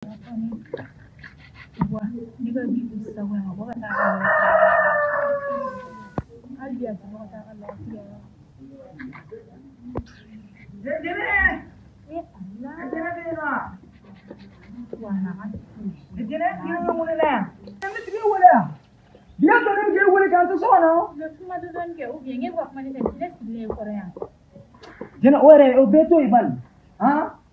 Wa ne ka bi sagoya ma bɔ ka taa hali bi a tɛ bɔ ka taa ka lɔgɔtigɛ yɔrɔ. Jɛnɛ o yɛrɛ o bɛɛ to yen bani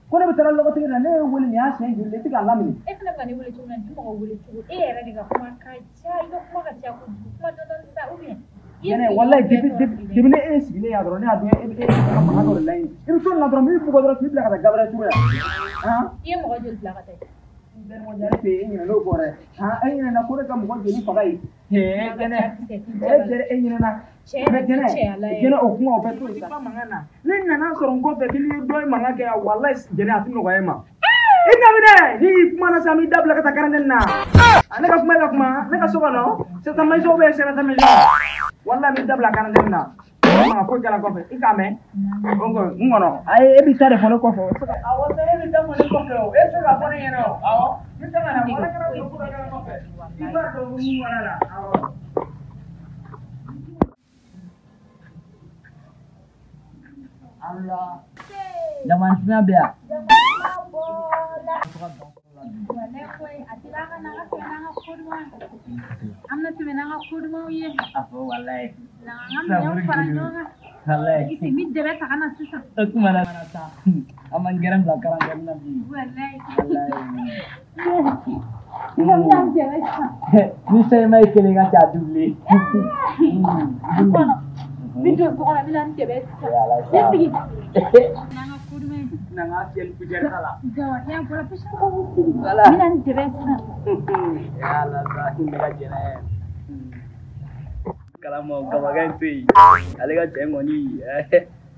ko ne bɛ taa lɔgɔtigɛ la ne ye wele nin y'a siɲɛ joli ne tɛ k'a laminɛ. E fana ka ne wele cogo min na ni mɔgɔ wele cogo e yɛrɛ de ka kuma ka ca i ka kuma ka ca kojugu kuma dɔɔni sa ou bien. Jɛnɛ walayi depuis ne e sigilen yan dɔrɔn ne y'a dɔn e bɛ ka mankan dɔ de laɲini i bɛ to nin na dɔrɔn n b'i bugɔ dɔrɔn k'i bila ka taa Gabriel Touré la. I ye mɔgɔ joli bila ka taa yen? Ne fɛ e ɲinɛna o kɔ dɛ e ɲinɛna ko ne ka mɔgɔ joli faga yen Jɛnɛ e ɲinɛna mais Jɛnɛ o kuma o bɛɛ to yen sa ne nana sɔrɔ n kɔfɛ k'i ye dɔ ye mankan kɛ yan walayi Jɛnɛ a tɛ nɔgɔya e ma i daminɛ n'i kumana sisan n b'i dabila ka taa quarantaine na ne ka kuma e ka kuma ne ka so kɔnɔ c'est ta maison ou bien c'est ta maison walayi n b'i dabila quarantaine na mankan foyi kɛra kɔfɛ i k'a mɛn donc n kɔnɔ ayi e b'i ta de fɔ ne kɔfɛ awɔ e b'i ta fɔ ne kɔfɛ o e tɛ se k'a fɔ ne ɲɛna o awɔ n tɛ ka na wala kɛra ko dɔ kɛra kɔfɛ i b'a dɔn mun bɔra la awɔ. Allah. Jamanfinya bɛ yan. An bɛna tɛmɛ n'an ka ko dumanw ye. A fɔ walayi. N'an ka minɛnw fara ɲɔgɔn kan. Walayi. I sigi n bɛ dɛbɛ ta ka na sisan. O tuma na sa an b'an gɛrɛ bila quarantaine na bi. Walayi. Walayi. N bɛna n dɛmɛ sisan. Ni sɛbɛn ye kelen ka ca doublé. N kɔnɔ. N bɛ don so kɔnɔ n bɛna n dɛmɛ sisan. I sigi. N'an ka ko duman ye. N'an ka fiyɛli poussière ta la. Gawa bɔra poussière ko sigi. N bɛna n dɛmɛ sisan. Ala sa ne ka jɛnɛ. Kalama gabakɛ in to yen ale ka cɛ kɔni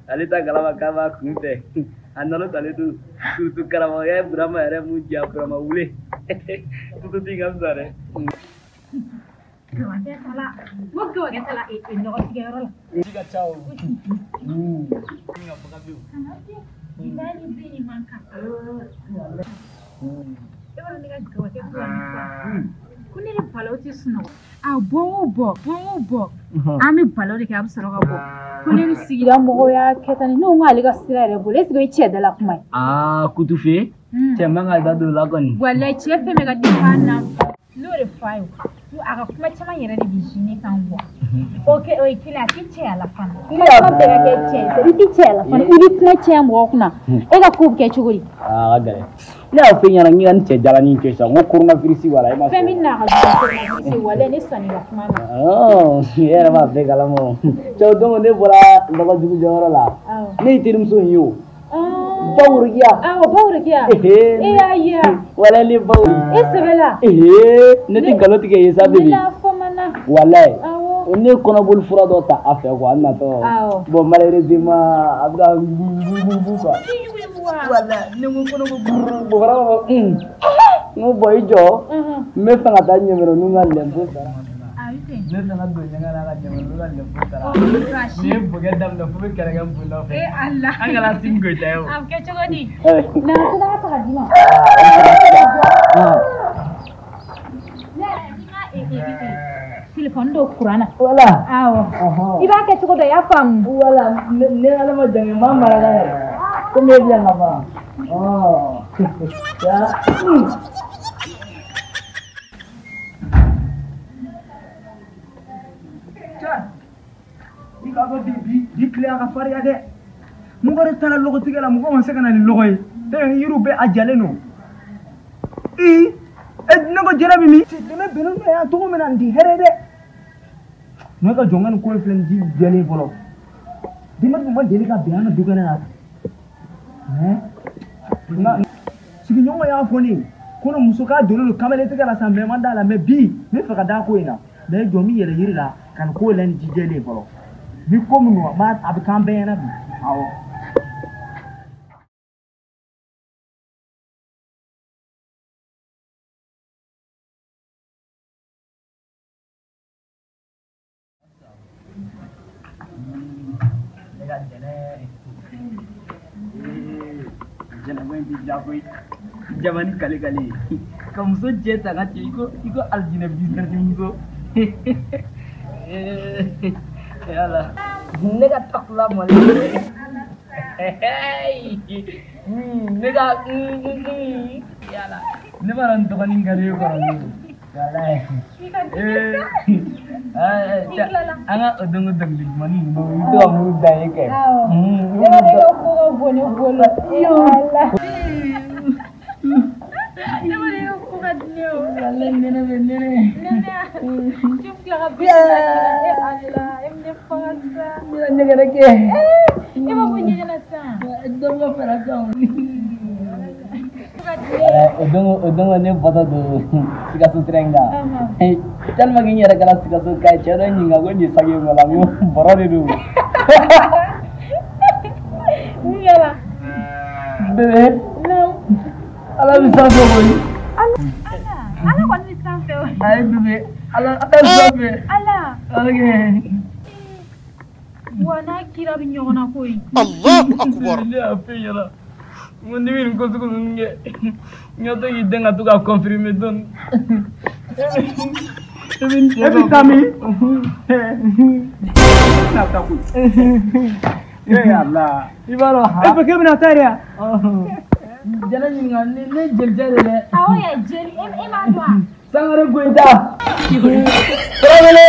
ale ta kalama k'a b'a kun fɛ a nana talen to surtout karamɔgɔkɛ Burama yɛrɛ mun diya Burama wule tutu ka fisa dɛ. Gawakɛ taara n ko gawakɛ taara lɔgɔtigɛyɔrɔ la. Ji ka ca o. Ka baga bɛ yen. Ba ni den ni man kan. E b'a dɔn ne ka gawakɛ bɛ ka min fɔ. Ko ne ni balawu tɛ sunɔgɔ. A bɔ o bɔ bɔ o bɔ an bɛ balawu de kɛ a bɛ sɔrɔ ka bɔ. Ko ne ni sigida mɔgɔw y'a kɛ tan ne ko ale ka sira yɛrɛ bolo est ce que o ye cɛ dala kuma ye. Aa kutufe cɛ man ka da don o la kɔni. Walayi cɛ fɛn bɛɛ ka di k'a na n'o de fɔ a ye a ka kuma caman yɛrɛ de bɛ ne kan quoi. O kɛ o ye kelen a tɛ cɛya la fana. Kuma caman bɛɛ ka kɛ cɛ ye i tɛ cɛya la fana i bɛ kuma caya mɔgɔw kunna e ka ko bɛ kɛ cogo di. Aa a ka gɛlɛn. Ne y'a f'i ɲɛna n k'i ka nin cɛ jalanin to yen sa n ko coronavirus b'a la e ma sɔn. Fɛn min n'a ka jugu coronavirus walayi ne sɔnn'i ka kuma ma. E yɛrɛ b'a bɛɛ kalama o. Cɛw don ne bɔra lɔgɔjugu jɔyɔrɔ la ne y'i terimuso in ye o. Bawurukiya. Awɔ Bawurukiya. E y'a ye wa. Walayi ne baw. E sɛbɛ la. Ne tɛ nkalon tigɛ ye sa bébé. Ne n'a fɔmana. Walayi. Awɔ. Ne ye kɔnɔboli fura dɔ ta a fɛ quoi an natɔ. Awɔ. Bon malheureusement a bɛ ka wuguwugu quoi. Walayi ne ko kɔnɔ ko brrr bɔgɔra b'a fɔ un. N ko bon i jɔ. N bɛ fɛ ka taa ɲɛmɛrɛninw ka lɛnpo sara. Ne bɛ fɛ ka don ɲɛgɛn na ka ɲɛmɛrɛninw ka lɛnpo sara. Ni ye bɔgɛ daminɛ fo bɛ kɛlɛ kɛ n kun nɔfɛ. E Ala. An kana Assimi Goïta ye o. A bɛ kɛ cogo di? Na sira ta ka d'i ma. Ne yɛrɛ n ka téléphone don courant na. Wala. Awɔ. I b'a kɛ cogo dɔ i y'a faamu. Wala ne Ala ma jan kɛ n b'a mara ka yɛrɛ. Komi e bɛ yan ka ban. I ka dɔn bi tile a ka farinya dɛ mɔgɔ de taara lɔgɔtigɛ la mɔgɔ ma se ka na ni lɔgɔ ye yiriw bɛɛ a jalen don ne ko jɛnɛ bɛ min dɛmɛ bɛnnen don yan cogo min na nin tɛ hɛrɛ ye dɛ ne ka jɔn ka nin ko in filɛ nin ji jɛlen fɔlɔ dɛmɛ dun ma deli ka bɛn an ka du kɛnɛ na nka sigiɲɔgɔn y'a fɔ ne ye ko ne muso k'a donnen don kamalen tigɛ la san bɛɛ man d'a la mais bi n bɛ fɛ ka da ko in na mais jɔn bɛ yɛlɛ yiri la ka nin ko in lajɛ ni ji jɛlen fɔlɔ ni ko min don a bɛ k'an bɛɛ ɲɛna bi awɔ. Ne ka jɛnɛ Jɛnɛko in tɛ diya koyi. Jamani kale kale. Ka muso jɛ ta ka cɛ i ko alijinɛ business muso. Yala. Ne ka takula mɔlen. Ne ka yala. Ne b'a dɔn n dɔgɔnin ka di e kɔrɔ. Walayi. An ka o don ko dɔnkili dumanni ninnu i bɛ to ka muru da ye kɛ. Ne b'a dɔn i ka ko ka bon ne bolo. Ala. Ne b'a dɔn i ka ko ka di ne ye o. Walayi nɛnɛ bɛ nɛnɛ. Nɛnɛ. Tu bɛ tila ka bisi la e Ala e bɛ ne faga sa. N bɛna ɲɛgɛnɛ kɛ. E b'a bɔ ɲɛgɛn na sisan. Dɔ bɛ fara kan. O don ne bɔtɔ don Sikaso sira in kan. Tellement que n yɛrɛ kɛra Sikaso ka ye cɛ dɔ ɲininka ko nin ye saki ye la n ko bɔrɔ de don. Mun kɛra? Bébé. Non. Ala bɛ sanfɛ koyi. Ala Ala kɔni bɛ sanfɛ o. Ayi bébé Ala bɛ sanfɛ. Ala. Ok. Wa n'a kira bɛ ɲɔgɔn na koyi. Allahu akbar. Ne y'a f'e ɲɛna. N ko n'i bɛ nin ko sugu ninnu kɛ n ka to k'i den ka to k'a confirmer dɔɔni. E bɛ taa min? E bɛna taa koyi. E Ala. I b'a dɔn E fɛ k'e bɛna taa de wa? Jɛnɛ ɲininka ne jelicɛ de dɛ. Awɔ ya jeli e m'a dɔn wa? Sangare Goyita. Tarawele.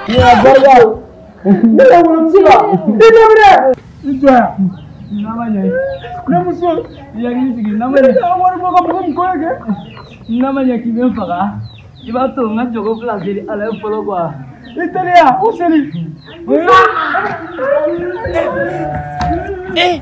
Ɲina barika. Ne yɛrɛ wolomuso la. I daminɛ. I jɔ yan. N'a ma ɲɛ. Ne muso. I hakili sigi n'a ma ɲɛ. Ne ka wari bɔ ka mɔgɔ min kɔɲɔ kɛ. N'a ma ɲɛ k'i bɛ n faga. I b'a to n ka jɔgo fila seli Ala ye fɔlɔ quoi. I teliya u seli. Eh.